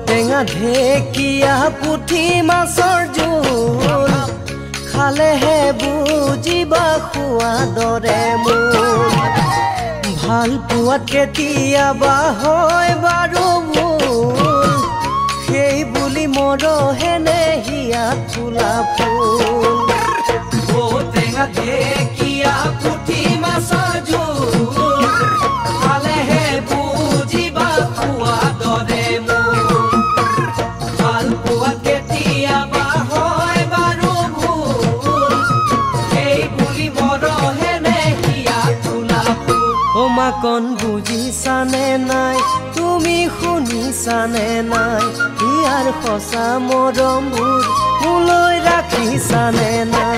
টেঙা ঢেকীয়া পুঠি মাছৰ জোল খালেহে বুজিবা সোৱাদৰে মোৰ। ভাল পোৱাত কেতিয়াবা হয় বাৰু ভুল, সেই বুলি মৰহেনে হিয়াত ফুলা ফুল? টেঙা ঢেকীয়া পুঠি মাছৰ জোল খালেহে বুজিবা সোৱাদৰে মোৰ। ভাল পোৱাত কেতিয়াবা হয় বাৰু ভুল, সেই বুলি মৰহেনে হিয়াত ফুলা ফুল? অ মাকন, বুজিছানে নাই, তুমি শুনিছানে নাই, ইয়াৰ সঁচা মৰমবোৰ মোলৈ ৰাখিছানে নাই?